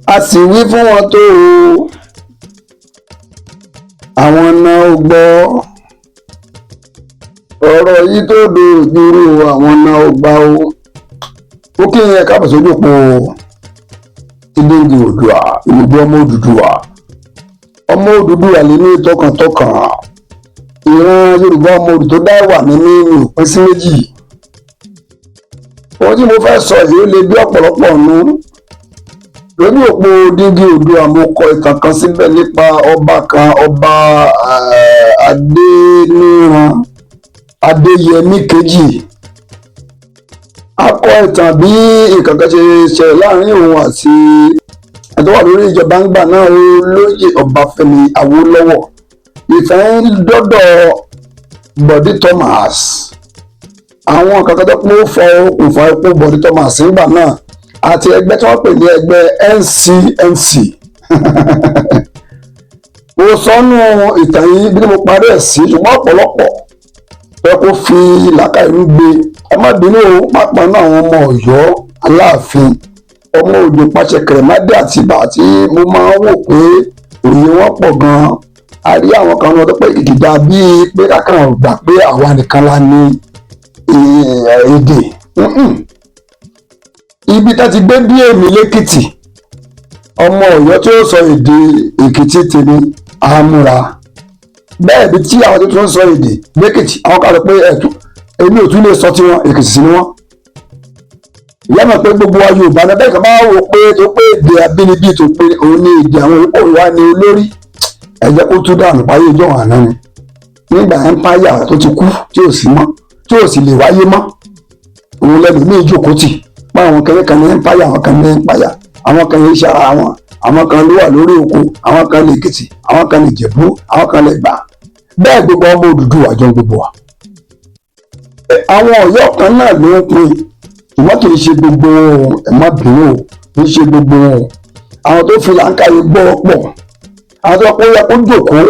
A sì wí fún wọn tó o, àwọn náà ó gbọ́. Ọ̀rọ̀ yìí tó dojúrú, àwọn náà ó gbà ó. Ó kí yẹn káàbọ̀ sójú òpó tí Díngì Oòduà, ìlú ọmọ Odùduwà, ọmọ Odùduwà lè ní tọkàntọkàn. Ìran Yorùbá, ọmọ Odù tó dá wà nínú mi ò pín sí méjì. Ohun tí mo fẹ́ sọ yìí, ó lè bí ọ̀pọ̀lọpọ̀ nú. Lórí òpó Díngì Oòduà, mo kọ ìtàn kan síbẹ̀ nípa ọba kan, Ọba Adéníran Adéyẹmí kejì. A kọ ìtàn bí nǹkan kan ṣe ṣẹlẹ̀ láàrin òun àti ẹni tó wà lórí ìjọba ńgbà náà, olóyè Ọbáfẹ́mi Awólọ́wọ̀. Ìtàn ń dọ́dọ̀ Bọ̀dé Thomas, àwọn kankan tó pé ó fọ okùnfà ikú Bọ̀dé Thomas ńgbà náà àti ẹgbẹ́ tí wọ́n pè ní ẹgbẹ́ NCNC. Mo sọnù ìtàn yìí bí mo parí ẹ̀ sí, ṣùgbọ́n ọ̀pọ̀lọpọ̀ fẹ́ kó fi làákàyè ń gbé. Ẹ má bínú o, pápá náà àwọn ọmọ Ọ̀yọ́, Aláàfin, ọmọ Òjò pàṣẹ kẹrẹmádé Àtìbà tí mo máa ń wò pé òye wọn pọ̀ gan-an. A rí àwọn kan náà tó pé ìdìdá bíi pé kákan gbà pé àwa nìkan la ní èdè. Ibi tá ti gbé bí èmi lẹ́kìtì, ọmọ Ọ̀yọ́ tí ó sọ èdè Èkìtì tèmi àmúra bẹ́ẹ̀, bí tí àwọn tó tún ń sọ èdè lẹ́kìtì, àwọn kan sọ pé ẹ̀tún èmi ò tún lè sọ tiwọn, Èkìtì sí ni wọ́n. Ìyá mọ̀ pé gbogbo wa Yorùbá náà bẹ́ẹ̀ kan bá wò pé tó pé èdè abínibí tó pé òun ní èdè àwọn olùkọ́ wa ní olórí, ẹ jẹ́ kó tún dànù páyé ìjọ àná ni, nígbà empire tó ti kú, tí ò sí mọ́, tí ò sì lè wáyé mọ́. Òun lẹ́nu ní ìjókòó tì pé àwọn kẹrẹ kan ní empire, àwọn kan ní empire, àwọn kan yìí ṣe ara wọn, àwọn kan ló wà lórí oko, àwọn kan lè Èkìtì, àwọn kan lè Jẹ̀bú, àwọn kan lè gbà bẹ́ẹ̀. Gbogbo ọmọ Odùduwà jọ gbogbo wa. Àwọn Ọ̀yọ́ kan náà ló ń pín, ṣùgbọ́n kì í ṣe gbogbo wọn. Ẹ má bínú o, kì í ṣe gbogbo wọn. Àwọn tó fi làákàyè gbọ́ pọ̀, àwọn tó kó yẹ kó jòkóó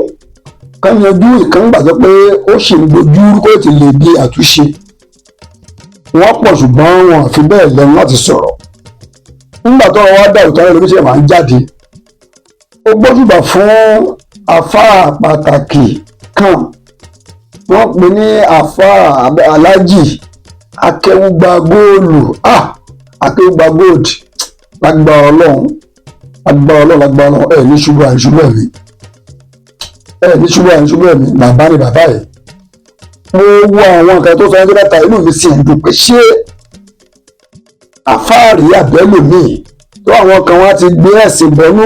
ká yanjú ìkànnì tó pé ó sì ń dojú kó ti lè di àtúnṣe, wọ́n pọ̀, ṣùgbọ́n wọn àfi bẹ́ẹ̀ lẹ́nu láti sọ̀rọ̀. Nígbà tó wá dà òtún ẹlòmíì ṣe máa ń jáde, ó gbójúbà fún àfáà pàtàkì kan, wọ́n pè ní àfáà Aláàjì Akẹ́wùgbà Góòlù. Ah, Akẹ́wùgbà Gold, lágbára Ọlọ́run, lágbára Ọlọ́run, lágbára Ọlọ́run, ẹ̀ ní ṣubú àìṣubú ẹ̀mí, ẹ̀ ní ṣubú àìṣubú ẹ̀mí. Bàbá ni bàbá yìí. Mo wo àwọn nǹkan tó sọ ẹjọ́ mẹ́ta, inú mi sì ń dùn pé ṣé àfáàrí àbẹ́lòmíì tó àwọn kan wá ti gbé ẹ̀sìn bọ́nú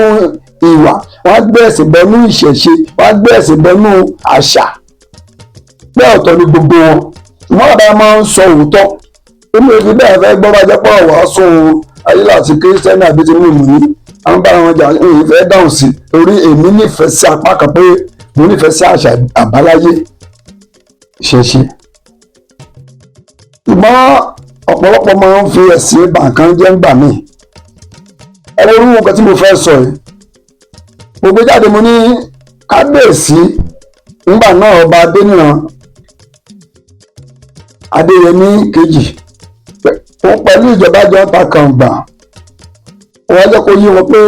ìwà, wọ́n á gbé ẹ̀sìn bọ́nú ìṣẹ̀ṣe, wọ́n á gbé ẹ̀sìn bọ́nú àṣà. Bẹ́ẹ̀ ọ̀tọ̀ ni gbogbo wọn, ṣùgbọ́n bàbá máa ń sọ òótọ́. Inú ìfi bẹ́ẹ̀ fẹ́ gbọ́ bá jẹ́ pọ̀ wàásù ayé láti Kírísítẹ́nì àbí ti mímu ní àwọn bára wọn jà, èyí fẹ́ dáhùn sí, torí èmi nífẹ̀ẹ́ sí apá kan pé mo nífẹ̀ẹ́ sí àṣà àbáláyé, ìṣẹ̀ṣe. Ṣùgbọ́n ọ̀pọ̀lọpọ̀ máa ń fi ẹ̀sìn bà nǹkan jẹ́ ńgbà míì. Ẹ wo irú nǹkan tí mo fẹ́ sọ yìí. Mo gbé jáde, mo ní kábíyèsí ńgbà náà, Ọba Adéníran Adéyẹmí kejì, òun pẹ̀lú ìjọba jọ ń ta kàngbà. Wọ́n jẹ́ kó yí wọn pé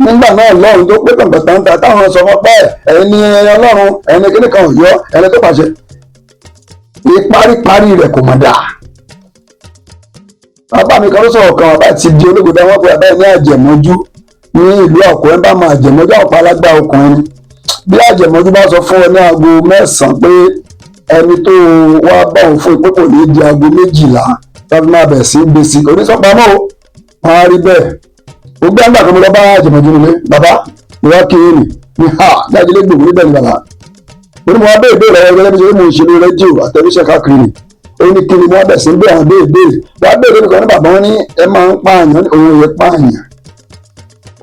nígbà náà lọ́run tó pé kàngbà tó ń ta, táwọn sọ fún pé ẹ̀yin ni Ọlọ́run, ẹ̀yin ni kíní kan Ọ̀yọ́, ẹni tó pàṣẹ ìparíparí rẹ̀ kò mọ̀ dáa. Bàbá mi kan ló sọ̀rọ̀ kan, bàbá ti di olóògbé bá wọ́n pé bàbá yìí ní àjẹmọ́jú ní ìlú Àkúrẹ́. Bá máa àjẹmọ́jú, àwọn alágbá ọkùnrin ni. Bí àjẹmọ́jú bá sọ fún ọ ní aago 9 pé ẹni tó wá bá òun fún ìpé kò ní di aago 12 tàbí máa bẹ̀ sí gbèsè onísọpamọ́ o, máa rí bẹ́ẹ̀. Ó gbé àgbà kan, mo lọ bá àjẹmọ́jú nílé. Bàbá, mo wá kí ní ní ha jáde gbòmù níbẹ̀ ni. Bàbá, mo ní mo wá béèrè béèrè lọ́wọ́ gẹ́gẹ́ bí ṣe mo ń ṣe ní rédíò àtẹ̀wéṣẹ́ káàkiri ni. Ó ní kí ni? Mo wá bẹ̀ sí bí àwọn béèrè béèrè wá béèrè nìkan ní bàbá wọn ní ẹ máa ń pààyàn, òun yẹ pààyàn.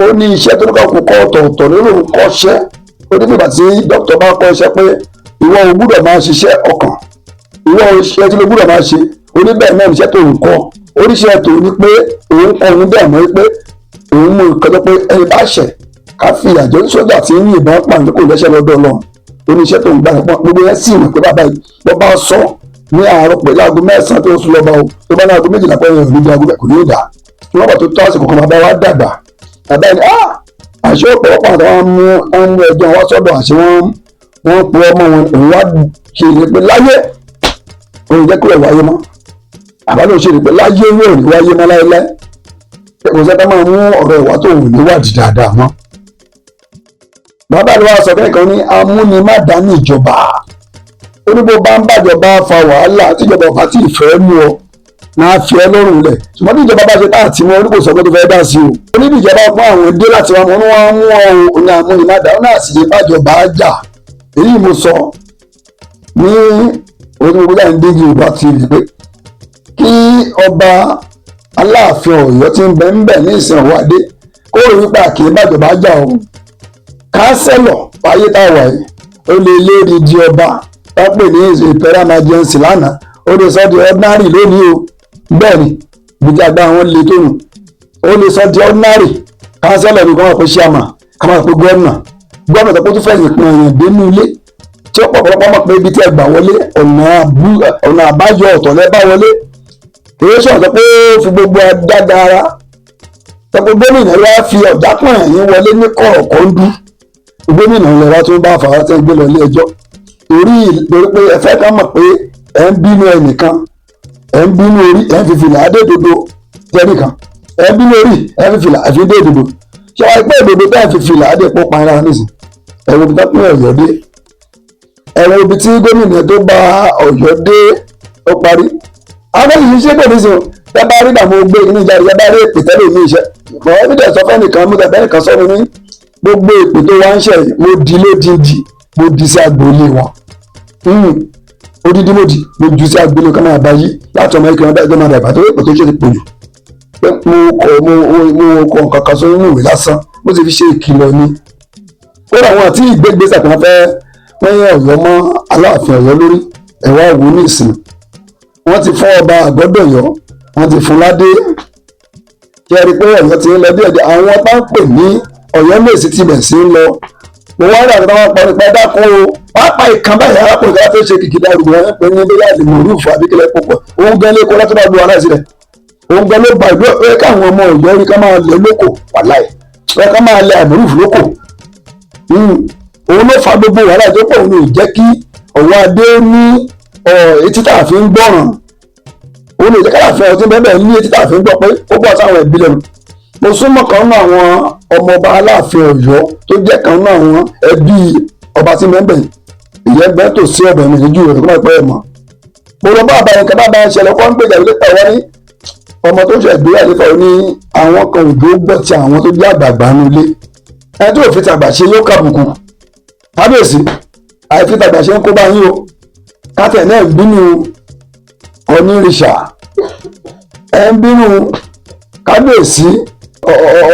Ó ní iṣẹ́ tó ní kọ́ kọ́ ọ̀tọ̀ọ̀tọ̀ lórí òun kọ́ṣẹ́. Ó ní nígbà tí dókítà bá kọ́ iṣẹ́ pé ìwọ ò gbúdọ̀ máa ṣiṣẹ́ ọkàn, ìwọ iṣẹ́ tí ló gbúdọ̀ máa ṣe. Ó ní bẹ́ẹ̀ náà iṣẹ́ tó ń kọ́ oríṣẹ́ tó ní pé òun kọ́ òun bẹ́ẹ̀ mọ́ pé òun mú nǹkan tó pé ẹni bá ṣẹ̀ ká fi àjọ sójà tí ń yìnbọn pàǹdé kò lẹ́sẹ̀ lọ́dọ̀ Ọlọ́run. Ó ní iṣẹ́ tó ń gbà pọ́n gbogbo yẹn sì mọ̀ pé bàbá yìí bọ́ bá sọ ní àárọ̀ pẹ̀lú aago 9 tó ń sún lọ́ba o, tó bá ní aago 12 pé èèyàn ò ní di aago bẹ́ẹ̀ kò ní í dà. Tí wọ́n bá tó tó àsìkò kan, bàbá wa dàgbà. Bàbá ẹni àṣé ọ̀pọ̀lọpọ̀ àwọn tó mú wọn mú ẹjọ́ wá sọ́dọ̀, àṣé wọ́n pe ọmọ wọn. Òun wá ṣe ìlérí pé láyé òun jẹ́ kúrò wáyé mọ́. Bàbá ló ṣe ìlérí pé láyé yóò ní wáyé mọ́ láéláé. Kò sẹ́ta máa mú ọ̀rọ̀ ìwà tó wù níwádìí dáadáa mọ́. Bàbá rẹ̀ wá sọ fẹ́ kan ní amúnimádàáni ìjọba. Ó ní bó bá ń bàjọba fa wàhálà, tíjọba ọba tí ìfẹ́ mú ọ máa fi ẹ lọ́rùn lẹ̀, ṣùgbọ́n tí ìjọba bá ṣe táà tí wọn orí kò sọ pé tó fẹ́ dá sí o. Ó ní ìjọba pọ́n àwọn dé láti wọn mú wọn mú ọ o ní amúnimádàá náà sì yé bàjọba jà. Èyí mo sọ ní onígbogbo ń díje Yorùbá TV pé kí ọba Aláàfin Ọ̀yọ́ tí ń bẹ ń bẹ ní ìsìn ọwádé kó rí wípé àkè bàjọba jà o. Kánsẹ́lọ̀ ayé tá a wà yìí, ó lè lérí di ọba wọ́n pè ní imperial majesty lánàá, ó lè sọ di ordinary lónìí o. Bẹ́ẹ̀ ni ibi tí agbára wọn le tó nù, ó lè sọ di ordinary. Kánsẹ́lọ̀ ni kò máa pe chairman, kò máa pe gómìnà. Gómìnà tó kó tún fẹ̀yìn pin èèyàn dénú ilé tí ó pọ̀pọ̀lọpọ̀ mọ̀ pé ibi tí ẹ gbà wọlé, ọ̀nà àbáyọ ọ̀tọ̀ lẹ bá wọlé. Kìí ṣe ọ̀sẹ̀ pé ó fi gbogbo adágara sọ pé gómìnà wá fi ọ̀dà pọ̀n ẹ̀yìn wọlé ní kọ̀ọ̀kọ́ndú. Gómìnà lẹ́wà tó ń bá fàá tẹ́ gbé lọ ilé ẹjọ́ torí pé ẹ fẹ́ ká mọ̀ pé ẹ ń bínú ẹnìkan, ẹ ń bínú orí, ẹ ń fi fìlà adédodo tẹ́nìkan, ẹ ń bínú orí, ẹ ń fi fìlà àfi dé òdodo. Ṣé wàá pé òdodo tẹ́ ẹ fi fìlà adé pọ̀ pa ara nísìn? Ẹ wo ibi tó pín Ọ̀yọ́ dé, ẹ wo ibi tí gómìnà tó bá Ọ̀yọ́ dé, ó parí. Àwọn yìí ṣe pè nísìn, tẹ bá rí dààmú gbé ní ìjáde, tẹ bá rí èpè tẹ́lẹ̀ ní iṣẹ́ mọ̀ ẹ́ bí dẹ̀ sọ fẹ́ nìkan mú tẹ̀bẹ́ nìkan sọ mi ní gbogbo èpè tó wá ń ṣe, mo di lódìdí, mo di sí agboolé wọn, odidi mo di, mo ju sí agboolé kan máa bá yí láti ọmọ ìkẹyìn ọdọ máa dàgbà tó èpè tó ṣe ti pòjù pé mo kọ mo kọ nǹkan kan sórí ìwé lásán, mo sì fi ṣe ìkìlọ̀ ni. Kódà wọn àti ìgbégbèsè kan fẹ́ wọ́n yẹ Ọ̀yọ́ mọ́ Aláàfin Ọ̀yọ́ lórí ẹ̀wá òwò ní ìsìn. Wọ́n ti fún ọba Àgọ́dọ̀yọ́, wọ́n ti fún ládé. Kí ẹ rí i pé Ọ̀yọ́ ti ń lọ díẹ̀ díẹ̀, àwọn bá ń pè ní Ọ̀yọ́ mèsì ti bẹ̀ sí ń lọ. Mo wá rà nípa wọn pa dákun o, pápá ìkan báyìí arákùnrin kan tó ṣe kìkìdá rògbò wọn pè ní bóyá àlèmọ̀rúfù àbíkẹ́lẹ́ púpọ̀. Òun gan lẹ́kọ̀ọ́ látọ̀ bá bu wàhálà sílẹ̀, òun gan ló ba ìlú ẹ. Káwọn ọmọ Ọ̀yọ́ rí ká máa lẹ lóko, wàláì ẹ ká máa lẹ àmọ̀rúfù lóko. Òun ló fa gbogbo wàhálà tó pọ̀. Òun ò jẹ́ kí Ọ̀wọ́ adé ní etí tá a fi ń gbọ́ràn. Òun lè jẹ́ ká láàfin ọtí bẹ́ẹ̀ bẹ́ẹ̀ ní etí tá a fi ń gbọ́ pé ó bọ́ sáwọn ẹbí lẹ́nu. Mo súnmọ́ kan nínú àwọn ọmọọba Aláàfin Ọ̀yọ́ tó jẹ́ kan nínú àwọn ẹbí ọba tí mẹ́bẹ̀ ìyẹn bẹ́ẹ̀ tó sí ọ̀dọ̀ mi lójú rẹ̀ kó má pẹ́ ẹ̀ mọ́. Mo lọ bá àbáyé kan bá bá ń ṣẹlẹ̀ kó ń gbèjà ilé pẹ̀ wọ́n ní ọmọ tó ṣe ìgbéyàwó ilé fẹ́ ní àwọn kan òjò gbọ́ ti àwọn tó jẹ́ àgbààgbà nínú ilé. Ẹni tó fi tàgbà ṣe yóò kàbùkù. Kábíyèsí, àìfi tàgbà ṣe ń kó bá yín o. Kátẹ̀ náà bínú onírìṣà, ẹ ń bínú kábíyèsí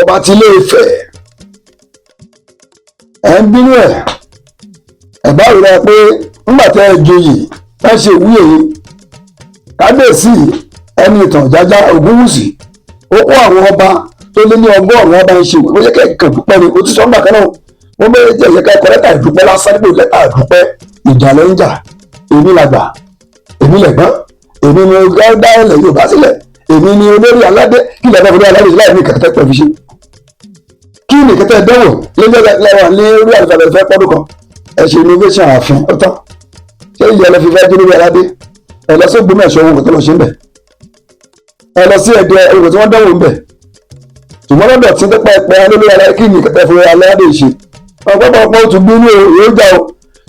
ọba tí Ilé Ifẹ̀, ẹ ń bínú ẹ. Ẹ bá rí i pé nígbà tẹ ẹ joyè ẹ ṣe ìwúyè yìí, kábíyèsí ẹni ìtàn Jájá Ògúnwùsì ó kó àwọn ọba tó lé ní 100 ọba ń ṣe ìwé. Ó yẹ kẹ́kẹ́ dúpẹ́ ni ó ti sọ ńgbà kan náà. Wọ́n bẹ̀rẹ̀ jẹ́ ìyẹ́ká ẹ̀kọ́ lẹ́tà ìdúpẹ́ lásán nípò lẹ́tà ìdúpẹ́. Ìjà ló ń jà, èmi làgbà, èmi lẹ̀gbọ́n, èmi ni dá ilẹ̀ Yorùbá sílẹ̀, èmi ni olórí aládé. Kí lè bá fi aládé láì ní kẹ̀kẹ́ pẹ̀ fi ṣe? Kí ni kẹ̀kẹ́ dánwò lẹ́jọ́ lẹ́wà ní orí àlùfáà fẹ́ pọ́dún kan? Ẹ ṣe innovation ààfin ó tán. Ṣé ìyá ẹ lọ fi fẹ́ dé lórí aládé? Ẹ lọ sí Ògbómọ̀ṣọ́, ohun tó lọ ṣe ń bẹ̀. Ẹ lọ sí Ẹdẹ, ohun tí wọ́n dánwò ń bẹ̀. Ṣùgbọ́n lọ́dọ̀ tí pẹ́pẹ́ pẹ́ olórí aládé, kí ni kẹ̀kẹ́ fi aládé ṣe? Ọ̀pọ̀lọpọ̀ ó tún bínú yóò jà o.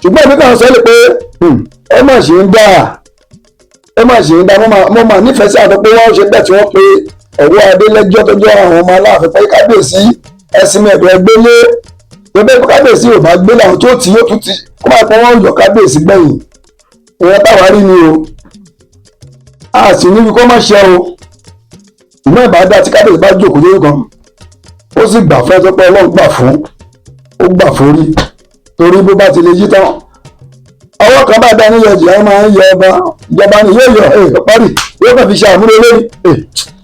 Ṣùgbọ́n èmi kàn sọ lè pé ẹ má ṣe ń dáa, ẹ má ṣe ń dá. Mo máa nífẹ̀ẹ́ sí àtọ́ pé wọ́n ṣe bẹ́ẹ̀ tí wọ́n pe Ọ̀wọ́ adélẹ́jọ́ tó jẹ́ àwọn ọmọ Aláàfin pé kábíyèsí ẹ̀sìn ẹ̀dọ̀ ẹgbẹ́lé bẹ́ẹ̀. Kábíyèsí ò bá gbé làwọn tó tì yóò tún ti kó máa pọ́n wọ́n yọ kábíyèsí gbẹ̀yìn. Ìyẹn táwa rí ni o, a sì níbi kó má ṣe o. Ìmọ̀ ìbádá tí kábíyèsí bá jókòó lórí kan, ó sì gbà fún ẹ tó pé Ọlọ́run gbà fún, ó gbà forí torí bó bá ti lè yí tán, ọwọ́ kan bá dá níyọ jìyà máa ń yọ ọba ìjọba ni yóò yọ ẹ parí, yóò kàn fi ṣe àmúlò lórí ẹ.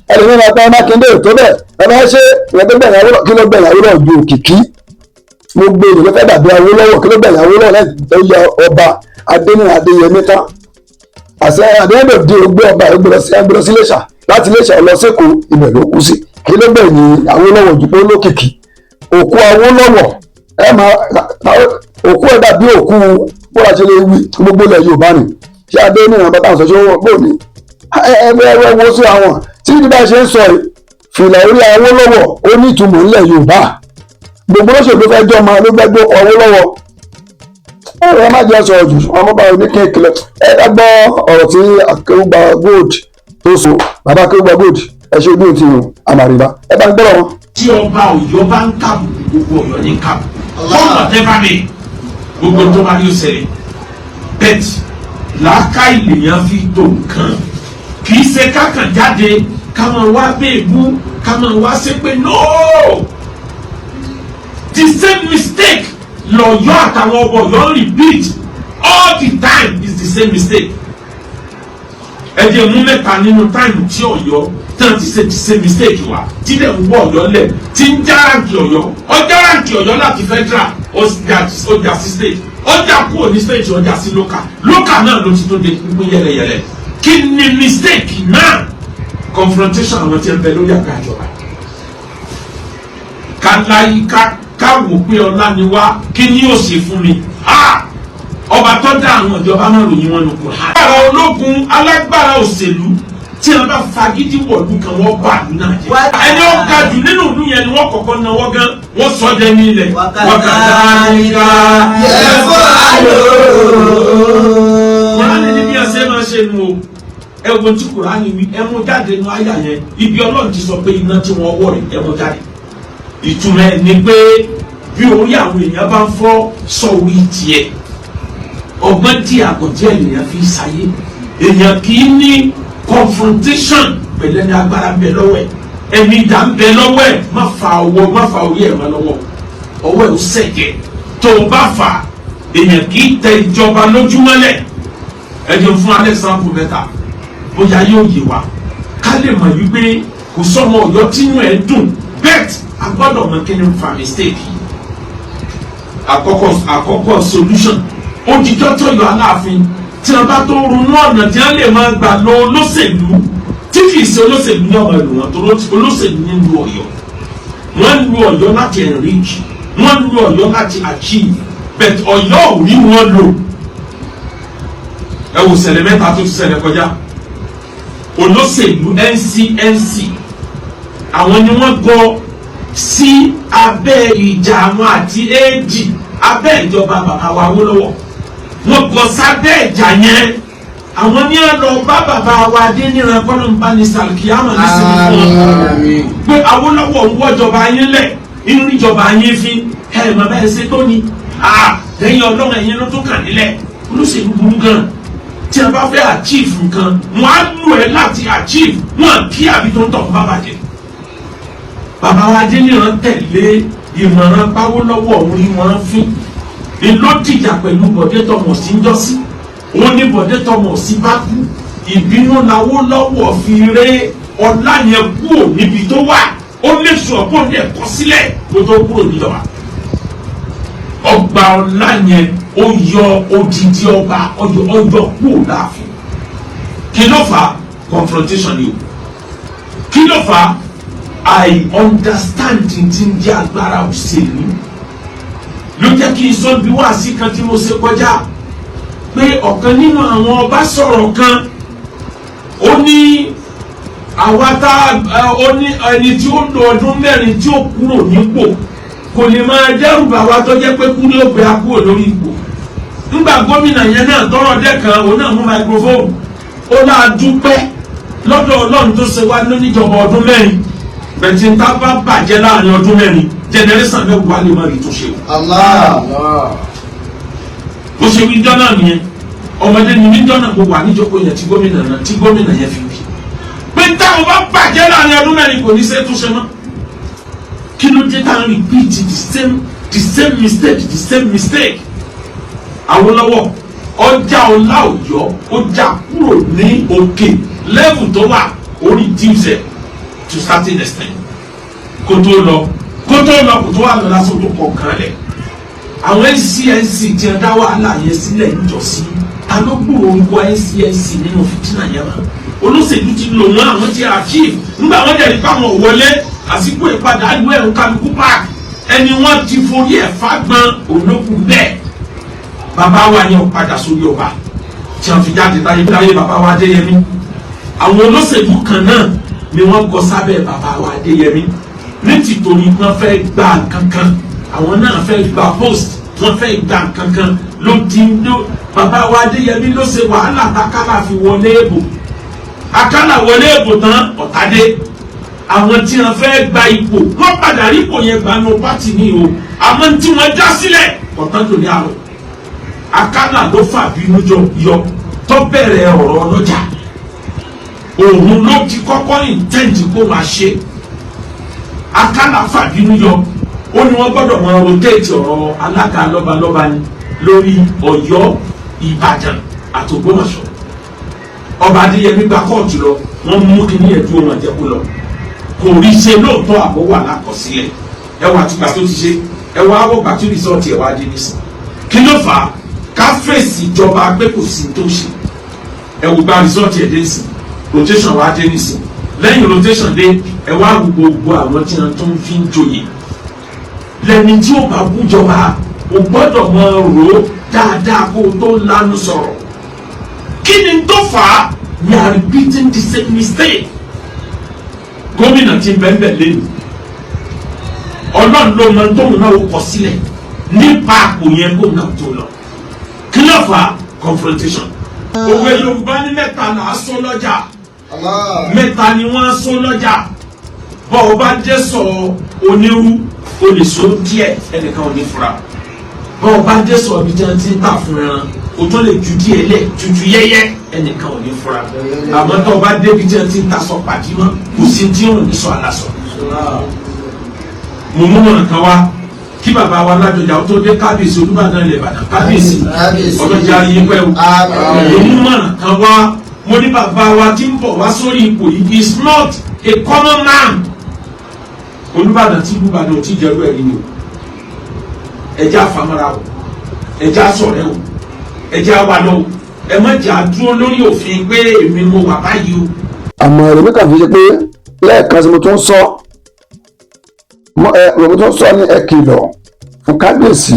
Ẹlòmíràn máa pa Mákindé tó bẹ́ẹ̀ ẹ máa ṣe ìyẹn tó gbẹ̀yìn Awólọ́wọ̀. Kí ló gbẹ̀yìn Awólọ́wọ̀ ju òkìkí? Mo gbé èlò ló fẹ́ dàbí Awólọ́wọ̀. Kí ló gbẹ̀yìn Awólọ́wọ̀ lẹ́yìn tó yọ ọba Adéníran Adéyẹmí tán? Àṣẹ àdéhùn òde ògbé ọba ìgbé lọ sí Iléṣà, láti Iléṣà lọ sẹ́kọ̀ọ́, ibẹ̀ ló kú sí. Kí ló gbẹ̀yìn Awólọ́wọ̀ ju pé olókìkí òkú Awólọ́wọ̀ ẹ máa òkú ẹ̀ dàbí òkú bóra ṣe lè wí gbogbo ilẹ̀ Yorùbá ni. Ṣé adé ní ìrànbá táwọn sọ ṣé ó bò ní ẹ ẹ ẹ wo sí àwọn tí ìdí bá ṣe ń sọ yìí, fìlà orí Awólọ́wọ̀ ó ní ìtumọ̀ ńlẹ̀ Yorùbá. Gbogbo olóṣèlú fẹ́ jọ́ ọmọ ló gbẹ́gbẹ́ Awólọ́wọ̀. Ọ̀rọ̀ ẹ má jẹ́ sọ̀rọ̀ jù, ọmọ bá ní kéèkìlẹ̀. Ẹ ká gbọ́ ọ̀rọ̀ tí Akéwùgbà Gold tó so. Bàbá Akéwùgbà Gold, ẹ ṣe ojú ti hàn àmàrìbá, ẹ bá ń gbọ́rọ̀ wọn. Tí ọba Ọ̀yọ́ bá ń kàbùkù, gbogbo Ọ̀yọ́ ní kàbùkù. Come whatever may, gbogbo tó bá yóò ṣẹlẹ̀, but làákàyè lèèyàn fi tó nǹkan. Kì í ṣe kákan jáde ká máa wá bẹ́ẹ̀bú, ká máa wá ṣépè. No, the same mistake lọ́yọ́ àtàwọn ọmọ Ọ̀yọ́ repeat all the time is the same mistake. Ẹ jẹ́ mú mẹ́ta nínú time tí Ọ̀yọ́ tí wọ́n ti ṣe the same mistake wa, tí dẹ̀ ń wọ Ọ̀yọ́ lẹ̀, tí ń já rank Ọ̀yọ́. Ọjà rank Ọ̀yọ́ láti federal, ó já sí state, ọjà kúrò ní state, ọjà sí local. Local náà ló ti tó de pípín yẹlẹyẹlẹ. Kí ni mistake náà? Confrontation àwọn tí ń bẹ lórí àga ìjọba. Ká láyé ká wò pé ọlá ni wá, kí ni yóò ṣe fún mi? Ọba tó dá àwọn ìjọba náà ròyìn wọn nù Kùránì. Alágbára ológun, alágbára òṣèlú, tí wọn bá fagídí wọ̀lú kan, wọ́n bá ìlú náà jẹ́. Ẹni ó ga jù nínú ìlú yẹn ni wọ́n kọ́kọ́ náwó gan, wọ́n sọ jẹ́ ní ilẹ̀. وكذلك يفعلون. Kùránì ní bí ẹ ṣe máa ṣe nu o. Ẹ wo tí Kùránì wí, ẹ mú jáde nu àyà yẹn, ibi Ọlọ́run ti sọ pé iná tí wọ́n wọ̀ rẹ̀, ẹ mú jáde. Ìtumọ̀ ẹ̀ ni pé bí orí àwọn èèyàn bá ń fọ́, sọ orí tiẹ̀. Ọgbọ́n tí àgọ̀jẹ́ èèyàn fi ṣayé, èèyàn kì í ní confrontation pẹ̀lú ẹni agbára ń bẹ lọ́wọ́ ẹ̀, ẹni ìdá ń bẹ lọ́wọ́ ẹ̀. Má fa ọwọ́, má fa orí ẹ̀ má lọ́wọ́, ọwọ́ ẹ̀ ó sẹ̀jẹ̀ tó o bá fà. Èèyàn kì í tẹ ìjọba lójúmọ́lẹ̀. Ẹ jẹ́ fún alexander mẹ́ta, bóyá yóò yé wa, ká lè mọ̀ wípé kò sọ́mọ Ọ̀yọ́ tínú ẹ̀ dùn bẹ́ẹ̀. A gbọ́dọ̀ mọ̀ kí ni ń fa mistake yìí. Àkọ́kọ́, àkọ́kọ́ solution, òjijọ́ tó yọ Aláàfin, tí wọn bá tó ronú ọ̀nà tí wọn lè máa gbà lọ olóṣèlú tí kì í ṣe olóṣèlú ní ọmọ ìlú wọn, tó olóṣèlú ní lu Ọ̀yọ́. Wọ́n lu Ọ̀yọ́ láti enrich, wọ́n lu Ọ̀yọ́ láti achieve, but Ọ̀yọ́ ò rí wọn lò. Ẹ wò ṣẹlẹ̀ mẹ́ta tó ti ṣẹlẹ̀ kọjá. Olóṣèlú NCNC, àwọn ni wọ́n gọ sí abẹ́ ìjà àwọn àti AG abẹ́ ìjọba bàbá wa Awólọ́wọ̀. Wọ́n gọ sábẹ́ ìjà yẹn. Àwọn ní ẹ lọ bá bàbá wa Adéníran, kọ́nà ní sàlùkìyàmọ̀ nísìnyí fún wọn pé Awólọ́wọ̀ ń wọ́jọba yín lẹ̀, inú ìjọba yín fi ẹ̀ mọ̀ bẹ́ẹ̀ ṣe tó ni lẹ́yìn Ọlọ́run, ẹ̀yìn ló tó kàn nílẹ̀. Olóṣèlú burú gan. Tí a bá fẹ́ achieve nǹkan, wọ́n á lù ẹ́ láti achieve wọ́n kí àbí tó ń tọ̀ bá bàjẹ́. Bàbá wa Adéníran tẹ̀lé ìmọ̀ràn pAwólọ́wọ̀ òun rí wọn fín ìlú dìjà pẹ̀lú Bọ̀dé Thomas ń jọ́sí. Òun ní Bọ̀dé Thomas bá kú, ìbínú lAwólọ́wọ̀ fi ré ọlá yẹn kúrò níbi tó wà. Ó lè sọ pé ó ní ẹ̀kọ́ sílẹ̀ kó tó kúrò níjọba. Ọgbà ọlá yẹn, ó yọ odidi ọba ọyọ ọyọ kúrò láàfin. Kí ló fà á? Confrontation ni o. Kí ló fà á? I understand ti ń jẹ́ agbára òṣèlú ló jẹ́ kí n sọ bí wáàsí kan tí mo ṣe kọjá pé ọ̀kan nínú àwọn ọba sọ̀rọ̀ kan. Ó ní àwa tá ó ní ẹni tí ó lo ọdún 4 tí ó kúrò nípò kò lè máa dẹ́rù bà wá, tó jẹ́ pé kú ní ó gbé a kúrò lórí ipò. Nígbà gómìnà yẹn náà tọrọ dẹ́kan, òun náà mú microphone, ó náà dúpẹ́ lọ́dọ̀ Ọlọ́run tó ṣe wá lóníjọba ọdún 4 bẹ̀tí ń tá bá bàjẹ́ láàrin ọdún 4, generation mẹ́wàá lè má rí tó ṣe o. Allah. Bó ṣe wí jọ́nà nìyẹn. Ọmọdé ni mí jọ́nà, gbogbo àníjókòó yẹn tí gómìnà yẹn fi wí pé táwọn bá bàjẹ́ láàrin ọdún 4, kò ní ṣe é túnṣe mọ́. Kí ló dé táwọn repeat the same mistake, the same mistake? Awólọ́wọ̀ ọjà ọlá Ọ̀yọ́, ó já kúrò ní òkè level tó wà, ó reduce ẹ̀ to certain extent kó tó lọ. Kó tó lọ, kó tó wà lọ lásán, tó kọ̀ kan lẹ̀. Àwọn NCNC tí wọ́n dá wàhálà yẹn sílẹ̀ níjọ́sí, ta ló gbúrò orúkọ NCNC nínú fìtínà yẹn mọ́? Olóṣèlú ti lò wọ́n, àwọn ti achieve. Nígbà wọ́n dẹ̀ ní báwọn wọlé, Àsìkò ìpadà lu ẹ̀rù kálukú park, ẹni wọ́n ti forí ẹ̀ fagbọn olókùn bẹ́ẹ̀. Bàbá wa yẹn ò padà sórí ọba tí wọ́n fi jáde láyé láyé bàbá wa Adéyẹmí. Àwọn olóṣèlú kan náà ni wọ́n gọ sábẹ́ bàbá wa Adéyẹmí ní tìtorí wọ́n fẹ́ gba kankan, àwọn náà fẹ́ gba post, wọ́n fẹ́ gba kankan ló ti ló. Bàbá wa Adéyẹmí ló ṣe wàhálà takálà fi wọlé èbò. Akálà wọlé èbò tán, ọ̀tádé àwọn tí wọ́n fẹ́ gba ipò, wọ́n padà rí ipò yẹn gba ní party ní o. Àmọ́ tí wọ́n já sílẹ̀ ọ̀tán tó ní àrò. Akálà ló fà bínú jọ yọ tó bẹ̀rẹ̀ ọ̀rọ̀ ọlọ́jà. Òun ló ti kọ́kọ́ intend kó máa ṣe. Akálà fà bínú yọ, ó ní wọ́n gbọ́dọ̀ máa rotate ọ̀rọ̀ alága lọ́balọ́ba ni lórí Ọ̀yọ́, Ìbàdàn àti Ògbómọ̀ṣọ́. Ọba Adéyẹmí gba kóòtù lọ, wọ́n mú kíní ẹ̀ dúró, wọn jẹ́ kó lọ. Kò rí ṣe lóòótọ́, àbọ̀ wà lákọsílẹ̀. Ẹ wà tìgbà tó ti ṣe, ẹ wá wọ́n gbà tí result ẹ̀ wá dé nísìn. Kí ló fà á ká fèsì ìjọba pé kò sí tó ṣe? Ẹ wò gba result ẹ̀ dé nísìn, rotation wá dé nísìn. Lẹ́yìn rotation dé, ẹ wá wo gbogbo àwọn tí wọ́n tún fi ń joyè. Lẹ́ni tí ó bá bújọba, o gbọ́dọ̀ máa rò ó dáadáa kó o tó lánú sọ̀rọ̀. Kí ni tó fà á? We are repeating the same mistake. Gómìnà ti bẹ́ẹ̀ lẹ́nu, Ọlọ́run ló mọ tóun náà ó kọ sílẹ̀ nípa àpò yẹn kó náà tó lọ. Kí ló fà á? Confrontation. Òwe Yorùbá ní mẹ́ta là á sọ lọ́jà, mẹ́ta ni wọ́n á sọ lọ́jà. Bọ́ ọ bá jẹ́ sọ onírú, o lè sọ díẹ̀, ẹnìkan ò ní fura. Bọ́ ọ bá jẹ́ sọ ibi tí wọ́n ti ń tà fún ẹran, o tún lè ju díẹ̀ lẹ̀ tutù yẹ́yẹ́, ẹnìkan ò ní fura. Àmọ́ tó o bá débi tí wọ́n ti ń ta sọ pàdé mọ́, kò sí tí ò ní sọ àlàsọ. Mo mú mọ̀nà kan wá kí bàbá wa Ládọjà ó tó dé. Kábíyèsí Olúbàdàn ilẹ̀ Ìbàdàn, kábíyèsí, ọlọ́jà ayé pẹ́ o. Mo mú mọ̀nà kan wá, mo ní bàbá wa tí ń bọ̀ wá sórí ipò yìí is not a common man. Olúbàdàn tí Olúbàdàn ò tí jẹ́rú ẹ̀rí ni o. Ẹjẹ́ àfàmọ́ra o, ẹjẹ́ àsọ̀rẹ́ o, ẹjẹ́ àwàlọ́ o. Ẹ má jà dúró lórí òfin pé èmi mo wà báyìí o. Àmọ́ èrò mi kàn fi ṣe pé lẹ́ẹ̀kan sí, mo tún sọ ẹ, mo tún sọ ní, ẹ kìlọ̀ fún kábíyèsí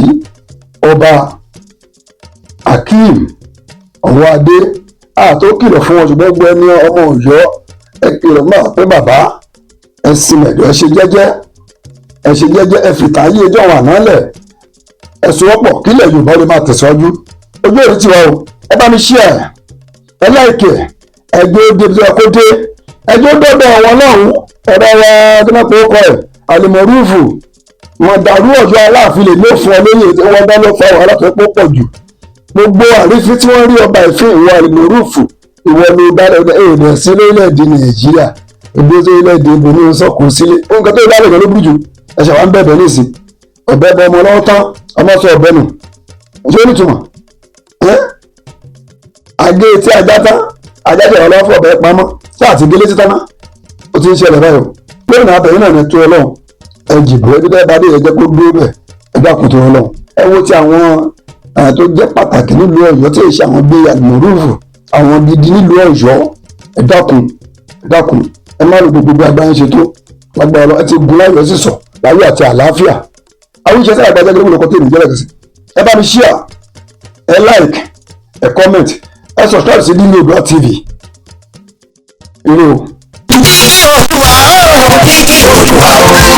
Ọba Akeem Ọwọ́adé. Àtó kìlọ̀ fún wọn, ṣùgbọ́n gbọ́ ẹni ọmọ Ọ̀yọ́, ẹ kìlọ̀ fún bàbá pé bàbá, ẹ sinmi ẹ̀dọ̀, ẹ ṣe jẹ́jẹ́, ẹ ṣe jẹ́jẹ́, ẹ fìtà yí ẹjọ́ àwọn àná lẹ̀, ẹ sowọ́pọ̀ kílẹ̀ Yorùbá lè máa tẹ̀síwájú. Ojú òní tiwa o. Ẹ bá mi share, ẹ like, ẹ gbé débi tó yẹ kó dé, ẹjọ́ dọ́dọ̀ àwọn ọlọ́run ẹ̀rọ wa tó máa pè é kọ́ ẹ̀ àlùmọ̀rúfù wọn dàrú. Ọ̀yọ́ Aláàfin lè ló fún ọ lóye tí wọ́n dá ló fa wàhálà tó pọ̀ pọ̀ jù. Gbogbo àrífín tí wọ́n rí ọba ìfín, ìwọ àlùmọ̀rúfù, ìwọ ló dá èdè sí lórílẹ̀‐èdè Nàìjíríà, ìgbé sórílẹ̀‐èdè ibo ní sọ̀kùn sílé. Nǹkan tó dálẹ̀ gan ló burú jù. Ẹ̀ṣẹ̀ wa ń bẹ̀bẹ̀ nísìn, ọ̀bẹ bọ ọmọ lọ́wọ́ tán, ọmọ sọ ọ̀bẹ nù. Ṣé ó nítumọ̀ ẹ́ àgé tí ajá tán, ajá jẹ́ ọlọ́fọ̀ ọ̀bẹ pamọ́ tí àti gélé títán náà ó ti ń ṣẹlẹ̀ báyìí o. Lónìí abẹ́yìn náà ní tó Ọlọ́run, ẹ jìbò ẹbí tẹ́ bá dé, ẹ jẹ́ kó dúró bẹ̀. Ẹ dákun tó Ọlọ́run, ẹ wo ti àwọn tó jẹ́ pàtàkì nílùú Ọ̀yọ́ tí èsì àwọn gbé àlùmọ̀rúfù, àwọn gidi nílùú Ọ̀yọ́. Ẹ dákun, ẹ dákun, ẹ má lo gbogbo bí agbáyé ṣe tó lágbára lọ. Ẹ ti gun láyọ̀ sí sọ láyọ̀ àti àlàáfíà. Àwọn iṣẹ́ sáyà gbajẹ́ gbogbo lọ́kọ́ tó èmi jẹ́ lẹ́kẹ̀sí. Ẹ bá mi share, ẹ like, ẹ comment, ẹ subscribe sí Lílé Oòduà TV. Ire o. Kíkí Oòduà o, kíkí Oòduà o.